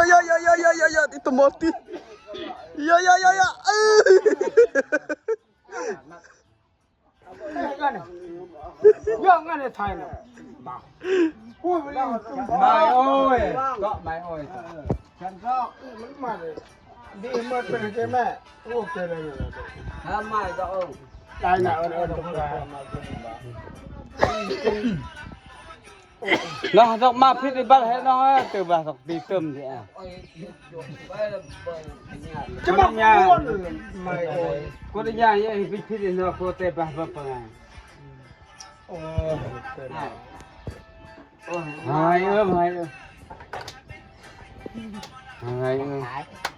Yo, yo, yo, yo, yo, yo, dito, Moti. Yo, yo, yo, yo. Ơ. ເລື່ອງອັນນີ້ໄທນະ ມາໂອ້ຍ ເກາະໄມ້ໂອ້ຍ ເອີ ສັນເກາະ ມັນມາເລີຍ ດີໝົດເປັນຈັ່ງໃດແມ່ ໂອ້ ເປັນຫຍັງ ທຳໄມກໍໂອ້ ໄດ້ນະ ເອີ ເອີ ເນາະ ດອກມາຜິດອີກບັດໃຫ້ນ້ອງເອີຍ ຕື່ມວ່າດອກດີຕື່ມເດ ຈະມາກວນໄມ້ໂອ້ຍ ກົດຍາ ຢ່າໃຫ້ຜິດຜິດເນາະ ໂຄເຕປະປະປະ ໂອ້ຍ ຫາຍເອີ ຫາຍເອີ ຫາຍເອີ.